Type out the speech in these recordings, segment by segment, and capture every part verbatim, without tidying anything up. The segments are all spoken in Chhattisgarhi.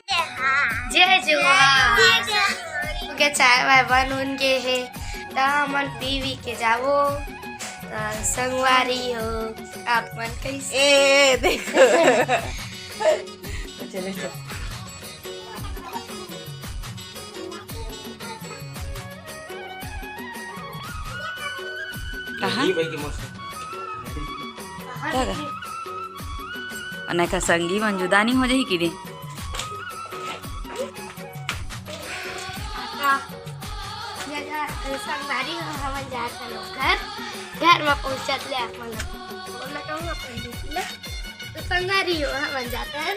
जय जोहार। ओके, चाय वाय बन उन गे हे, त हमन पी वी के जाबो। त संगवारी हो, आप मन कैसे? ए, देखो। चलो, चलो। कहाँ? ये भाई के मौसम। का गा? अने का संगी मन जुदा नहीं हो जाही कि रे? हाँ। ये घर, संगवारी हो, हमन जात हन घर। घर में पहुँचत ले आप मन ला बोलना चाहूँगा, अपन दीदी ला। तो संगवारी हो, हमन जात हन।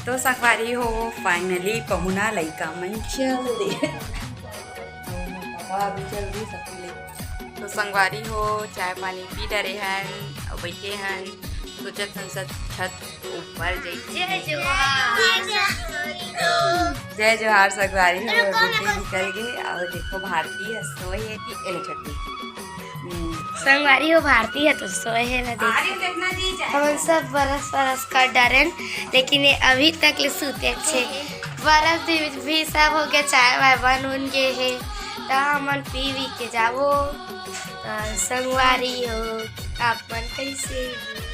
तो संगवारी हो, finally पहुना लइका मन चल दे। तो मोर पापा अभी चल दे सबके लिए। तो संगवारी हो, चाय पानी पी डरे हन, अउ बैठे हन, सोचत हन सब छत ऊपर जइसे। जय जोहार। जय जोहार संगवारी हो, रुको ना, रुको। निकल गए। और देखो भारती ह सोए हे कि एले छठी। हम्म। संगवारी हो, भारती ह तो सोए हे ना, देखो। अरे, देखना जी, चाय हमन सब brush brush कर डारेन, लेकिन ये अभी तक ले सूते छे। Brush भी, भी सब हो गया, चाय वाय बन उन गे हे, त हमन पी वी के जाबो। त संगवारी हो, आप मन कैसे हो?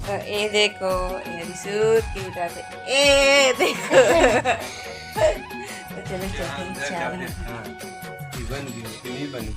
तो ए देखो, ये भी सूत के उठा थे। ए देखो। तो चलो, चलते हैं, चाय बना। हाँ, ये बन गई, फिर नहीं बनी।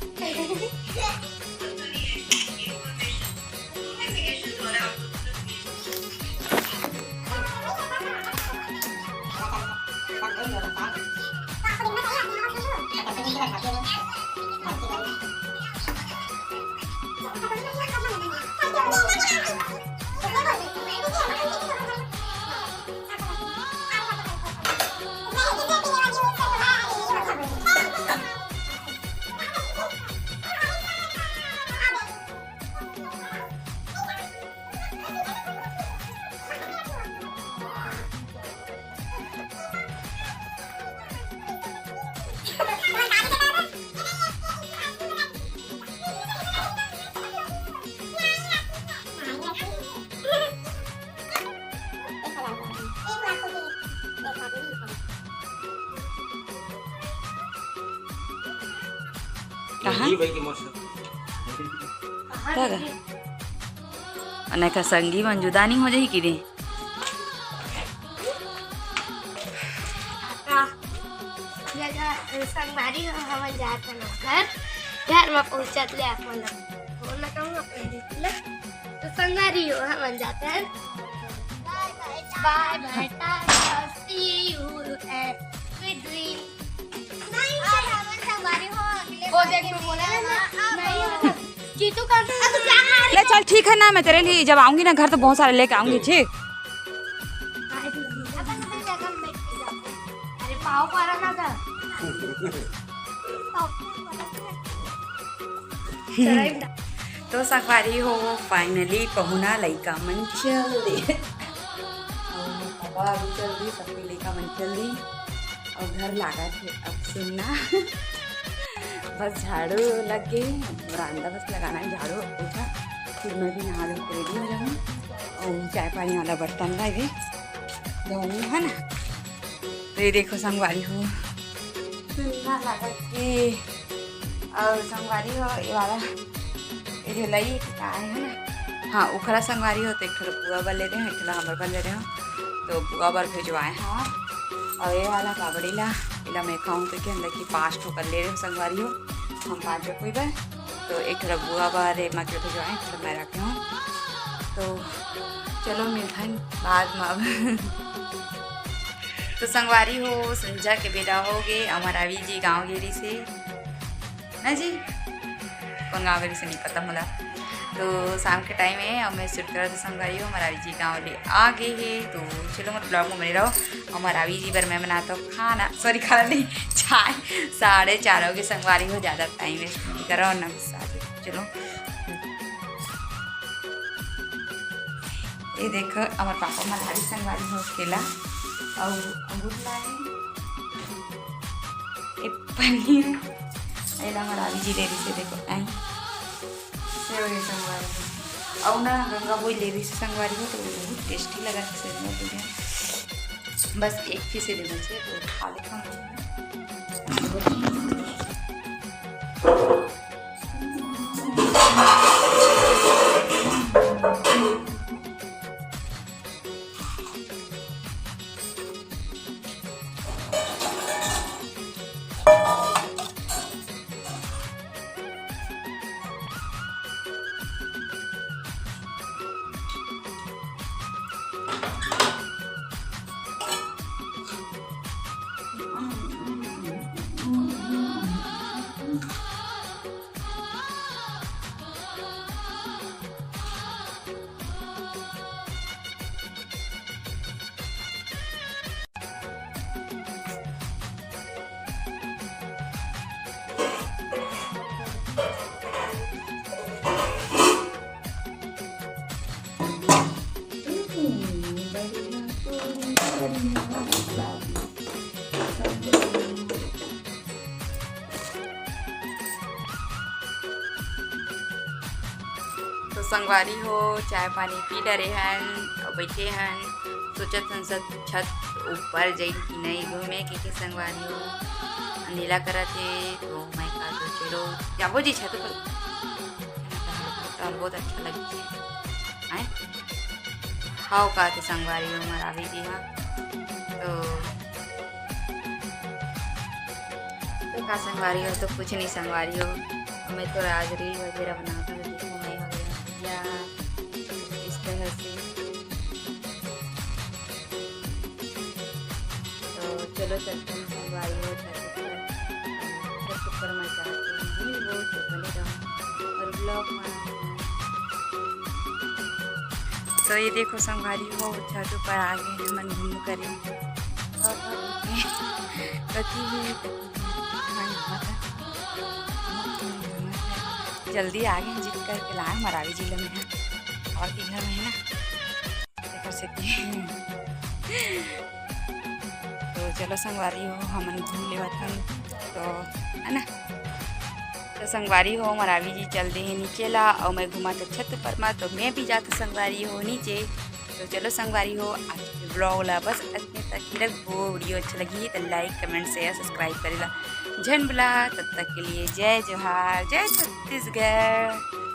कहाँ? ये भाई के मौसम। का गा? अने का संगी मन जुदा नहीं हो जाही कि रे? का? ये घर, संगवारी हो, हमन जात हन घर। घर में पहुँचत ले आप मन ला बोलना चाहूँगा, अपन दीदी ला। तो संगवारी हो, हमन जात हन। Bye bye, Tata, see you and sweet dream। वो देख, तू बोला ना, नहीं होता। जीतू का ले चल, ठीक है ना, मैं तेरे लिए जब आऊंगी ना घर तो बहुत सारे लेके आऊंगी, ठीक? अरे पाव पारा ना था। तो संगवारी हो, finally पहुना लइका मन चल दे। और पापा अभी चल दी, सबके लइका मन चल दी। और घर लागत हे अब सुन्ना। बस झाड़ू लग गे, बरामदा बस लगाना हे झाड़ू पोछा। फिर मैं भी नहा धो के ready हो जाऊँ। और चाय पानी वाला बर्तन ला भी धोऊँ, है ना? तो ये देखो संगवारी हो, सुन्ना लागत हे। और संगवारी हो, ये वाला, ये जो लई का है ना, हाँ, ओखरा संगवारी हो, तो एक ठो पुआ बर ले रहे हो, एक ठो हमर बर ले रहे हो, तो पुआ बर भेजवाए हाँ। और ये वाला पापड़ी ला, एला मैं खाऊं तो क्या, अंदर की पाँच ठो कर ले रहे हो संगवारी हो, हम पाँच कोई बर, तो एक ठो बुआ बर, एमा के भेजवाए, एक ठो मैं रखे हूँ। तो चलो मिलथन बाद में अब। तो संगवारी हो, संझा के बेरा हो गे, हमर रावी जी गाँव गे रहिसे ना जी, कौन गाँव गे रहिसे नहीं पता मोला। तो शाम के time है, अब मैं shoot करत हूँ संगवारी हो, हमर रावी जी गाँव ले आ गे हे। तो चलो मोर vlog में बने रहो। हमर रावी जी बर मैं बनात हूँ खाना, sorry खाना नहीं, चाय। साढ़े चार हो गे संगवारी हो, ज़्यादा time waste नहीं करो ना, गुस्सा आ जाओ। चलो, ये देखो, हमर पापा मन ला संगवारी हो केला अउ अंगूर लाए, ये पनीर, एला हमर रावी जी ले रहिसे, देखो, ऐ सेव ये संगवारी हो। अउ ना गंगा बोई ले रही संगवारी हो, तो बहुत टेस्टी लगा थे सेवइया पूरी। बस एक पीस ले बचे, तो खा लेता हूँ। तो संगवारी हो, चाय पानी पी डरे हन, अउ बैठे हन, सोचत हन सब छत ऊपर जाई कि नहीं घूमे के, के संगवारी हो। अंधेला करत हे, तो मैं का सोचे लो, जाबो जी छत पर, टहलबो त अच्छा लगथे, हैं? हव का ते संगवारी हो, हमर आवी जी हा। तो, तो का संगवारी हो, तो कुछ नहीं संगवारी हो, मैं थोड़ा आज reel वगैरह बनाता हूँ, देखो मैं हो गया या इस तरह से। तो चलो चलते हैं संगवारी हो छत ऊपर, छत ऊपर मैं जाती हूँ, वो तो बने रहो और vlog में। तो ये देखो संगवारी हो, छत ऊपर आ गए हैं हमन घूम करे। कति हे, कति हे, हाँ, यहाँ था। जल्दी आ गए हैं, जिद करके लाए मरावी जिले में है और के घर में है ना, एकर सेती। तो चलो संगवारी हो, हमन घूम लेवत हन, तो है ना। तो संगवारी हो, मरावी जी चल दे हे नीचे ला, अउ मैं घुमा तो छत ऊपर मा, तो मैं भी जात संगवारी हो नीचे। तो चलो संगवारी हो, आज के vlog ला बस अतने तक ही रखबो। Video अच्छा लगी तो like, comment, share, subscribe करे ला झन भुला। तब तक के लिए जय जोहार, जय छत्तीसगढ़।